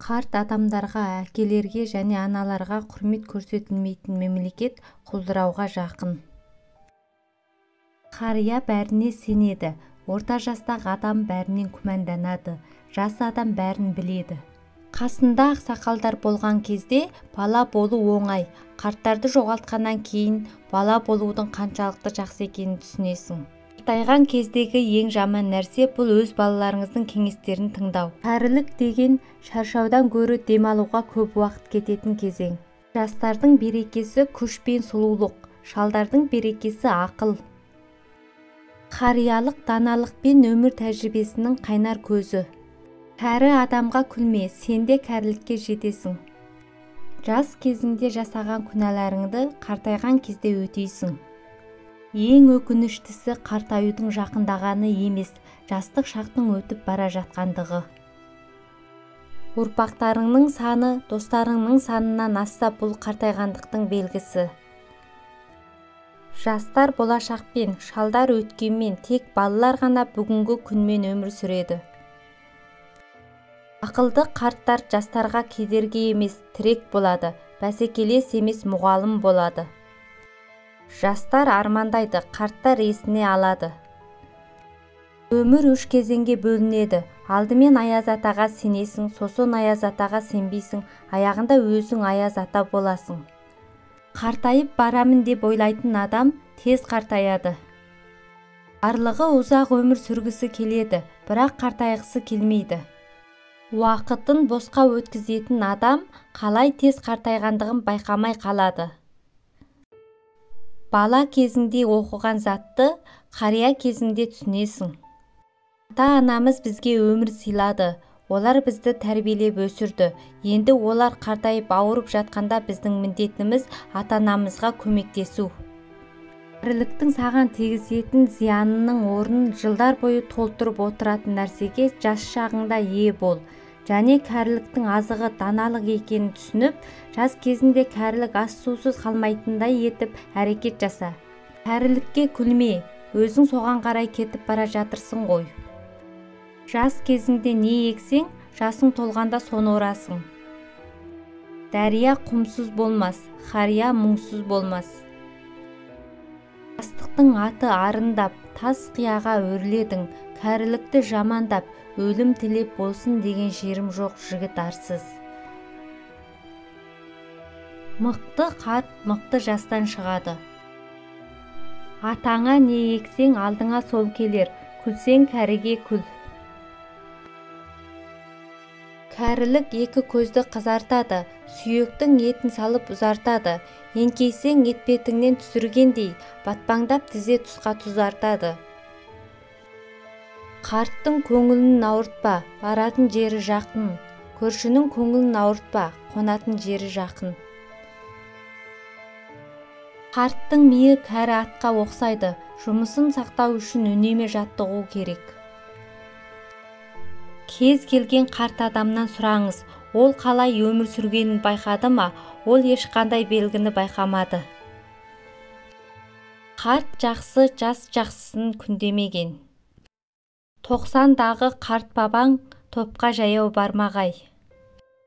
Қарт адамдарға, әкелерге және аналарға құрмет көрсетілмейтін мемлекет құлдырауға жақын. Қария бәріне сенеді, орта жастағы адам бәрінен күмәнданады, жас адам бәрін біледі. Қасында ақсақалдар болған кезде бала болу оңай, қарттарды жоғалтқаннан кейін бала болудың қаншалықты жақсы екенін түсінесің. Қартайған кездегі ең жаман нәрсе бұл өз балаларыңыздың кеңестерін тыңдау. Кәрілік деген шаршаудан гөрі демалуға көп уақыт кететін кезең. Жастардың берекесі күш пен сұлулық, шалдардың берекесі ақыл. Қариялық даналық пен өмір тәжірибесінің қайнар көзі. Кәрі адамға күлме, сен де кәрілікке жетесің. Жас кезіңде жасаған күнәларыңды қартайған кезде өтейсің. Ең өкініштісі қартаюдың жақындағаны емес, жастық шақтың өтіп бара жатқандығы. Ұрпақтарыңның саны достарыңның санынан асса, бұл қартайғандықтың белгісі. Жастар болашақпен, шалдар өткенмен, тек балалар ғана бүгінгі күнмен өмір сүреді. Ақылды қарттар жастарға кедергі емес, тірек болады, бәсекелес емес, мұғалім болады. Жастар армандайды, қарттар есіне алады. Өмір үш кезеңге бөлінеді. Алдымен аяз атаға сенесің, сосын аяз атаға сенбейсің, аяғында өзің аяз ата боласың. Қартайып барамын деп ойлайтын адам тез қартаяды. Барлығы ұзақ өмір сүргісі келеді, бірақ қартайғысы келмейді. Уақытын босқа өткізетін адам қалай тез қартайғандығын байқамай қалады. Бала кезіңде оқыған затты қария кезіңде түсінесің. Ата-анамыз бізге өмір сыйлады, олар бізді тәрбиелеп өсірді. Енді олар қартайып ауырып жатқанда біздің міндетіміз ата-анамызға көмектесу. Кәріліктің саған тигізетін зиянының орнын жылдар бойы толтырып отыратын нәрсеге жас шағыңда ие бол. Және кәріліктің азығы даналық екенін түсініп, жас кезінде кәрілік ас-сусыз қалмайтындай етіп әрекет жаса. Кәрілікке күлме, өзің соған қарай кетіп бара жатырсың ғой. Жас кезіңде не ексең, жасың толғанда соны орасың. Дария құмсыз болмас, қария мұңсыз болмас. Жастықтың аты арындап, тас қияға өрледің, кәрілікті жамандап, өлім тілеп болсын деген жерім жоқ жігіт арсыз. Мықты қарт мықты жастан шығады. Атаңа не ексең, алдыңа сол келер, күлсең кәріге күл. Кәрілік екі көзді қызартады, сүйектің етін салып ұзартады, еңкейсең етпетіңнен түсіргендей, батпаңдап тізе тұсқа тұзартады. Қарттың көңілін ауыртпа, баратын жері жақын. Көршінің көңілін ауыртпа, қонатын жері жақын. Қарттың миы кәрі атқа ұқсайды, жұмысын сақтау үшін үнемі жаттығу керек. Кез келген қарт адамнан сұраңыз, ол қалай өмір сүргенін байқады ма, ол ешқандай белгіні байқамады. Қарт жақсы, жас жақсысын күндемеген. 90-дағы қарт бабаң топқа жаяу бармағай.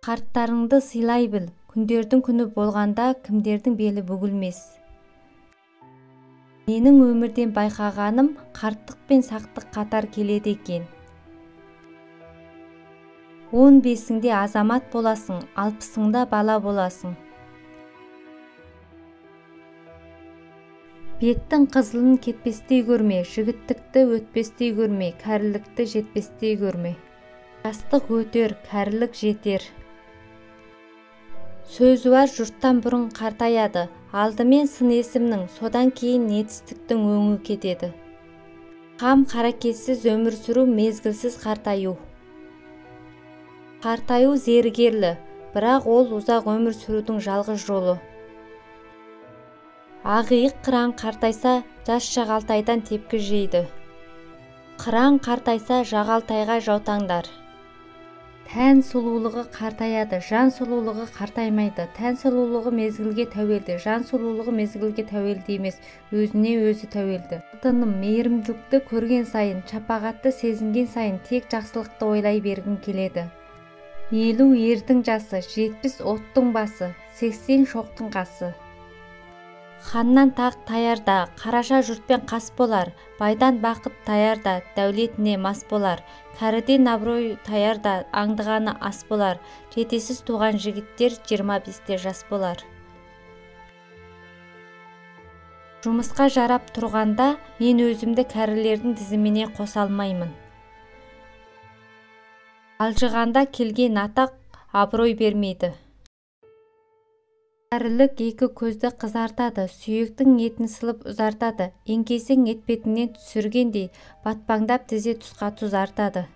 Қарттарыңды сыйлай біл, күндердің күні болғанда кімдердің белі бүгілмес. Менің өмірден байқағаным, қарттық пен сақтық қатар келеді екен. 15-іңде азамат боласың, 60-ыңда бала боласың. Беттің қызылын кетпестей көрме, жігіттікті өтпестей көрме, кәрілікті жетпестей көрме. Жастық өтер, кәрілік жетер. Сөзі бар жұрттан бұрын қартаяды, алдымен сын есімнің, содан кейін етістіктің өңі кетеді. Қам қаракетсіз өмір сүру мезгілсіз қартаю. Қартаю зерігерлі, бірақ ол ұзақ өмір сүрудің жалғыз жолы. Ақ иық қыран қартайса, жас жағалтайдан тепкі жейді. Қыран қартайса, жағалтайға жаутаңдар. Тән сұлулығы қартаяды, жан сұлулығы қартаймайды. Тән сұлулығы мезгілге тәуелді, жан сұлулығы мезгілге тәуелді емес, өзіне өзі тәуелді. Алтыным, мейірімділікті көрген сайын, шапағатты сезінген сайын тек жақсылықты ойлай бергің келеді. 50 ердің жасы, 70 оттың басы, 80 шоқтың қасы. Ханнан тақ таярда, қараша жұртпен қас болар, байдан бақыт таярда, дәулетіне мас болар, кәріден абырой таярда, аңдығаны ас болар, жетесіз туған жігіттер 25-те жас болар. Жұмысқа жарап тұрғанда мен өзімді кәрілердің тізіміне қоса алмаймын. Алжығанда келген атақ абырой бермейді. Кәрілік екі көзді қызартады, сүйектің етін сылып ұзартады, еңкейсең етпетінен түсіргендей, батпаңдап тізе тұсқа тұз артады.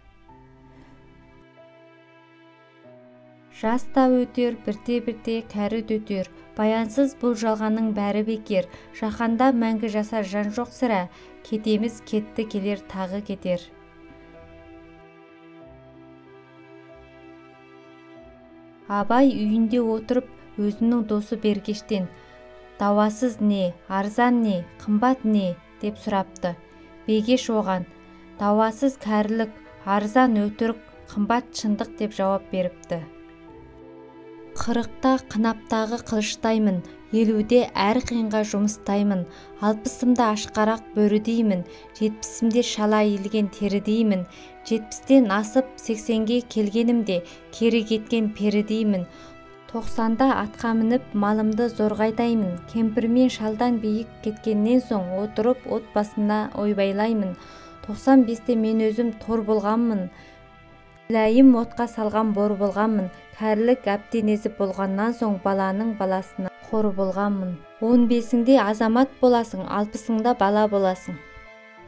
Жас та өтер, бірте-бірте кәрі дөтер, баянсыз бұл жалғанның бәрі бекер, жаһанда мәңгі жасар жан жоқ сірә, кетеміз кетті келер тағы кетер. Абай үйінде отырып, өзінің досы Бергештен «Дауасыз не, арзан не, қымбат не?» деп сұрапты. Бегеш оған «Дауасыз кәрілік, арзан өтірік, қымбат шындық» деп жауап беріпті. 40-та қынаптағы қылыштаймын, 50-де әр қиынға жұмыстаймын, 60-ымда ашқарақ бөрідеймін, 70-імде шала иілген терідеймін, 70-тен асып 80-ге келгенімде кері кеткен перідеймін, 90-да атқа мініп малымды зорға айдаймын, кемпір мен шалдан биік кеткеннен соң отырып от басына ойбайлаймын, 95-те мен өзім тор болғанмын, ләйім отқа салған бор болғанмын, кәрілік әбден езіп болғаннан соң баланың баласына қор болғанмын. 15-іңде азамат боласың, 60-ыңда бала боласың.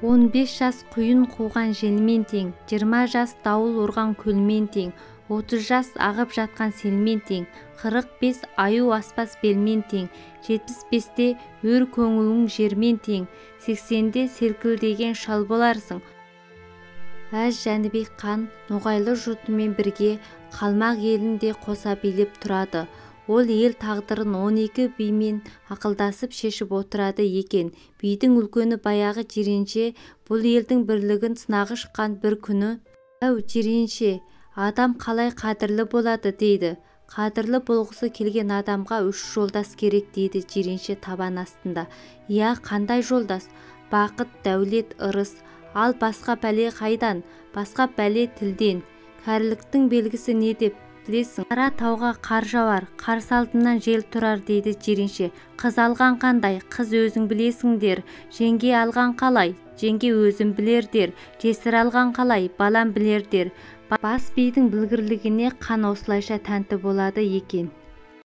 15 жас құйын қуған желмен тең, 20 жас дауыл ұрған көлмен тең, 30 жас ағып жатқан селмен тең, 45 аю аспас белмен тең, 75-те өр көңілің жермен тең, 80-де селкілдеген шал боларсың. Әз Жәнібек хан ноғайлы жұртымен бірге қалмақ елін де қоса билеп тұрады. Ол ел тағдырын 12 бимен ақылдасып шешіп отырады екен. Бидің үлкені баяғы Жиренше бұл елдің бірлігін сынағы шыққан бір күні, «Әу, Жиренше, адам қалай қадірлі болады?» дейді. Қадірлі болғысы келген адамға 3 жолдас керек дейді Жиренше табан астында. «Иә, қандай жолдас? Бақыт, дәулет, ырыс. Ал басқа бәле қайдан? Басқа бәле тілден. Кәріліктің белгісі не деп білесің? Қара тауға қар жауар, қарсы алдынан жел тұрар дейді Жиренше. Қыз алған қандай? Қыз өзің білесіңдер. Жеңге алған қалай? Жеңге өзім білер дер. Жесір алған қалай? Балам білер дер. Бас бидің білгірлігіне қан осылайша тәнті болады екен.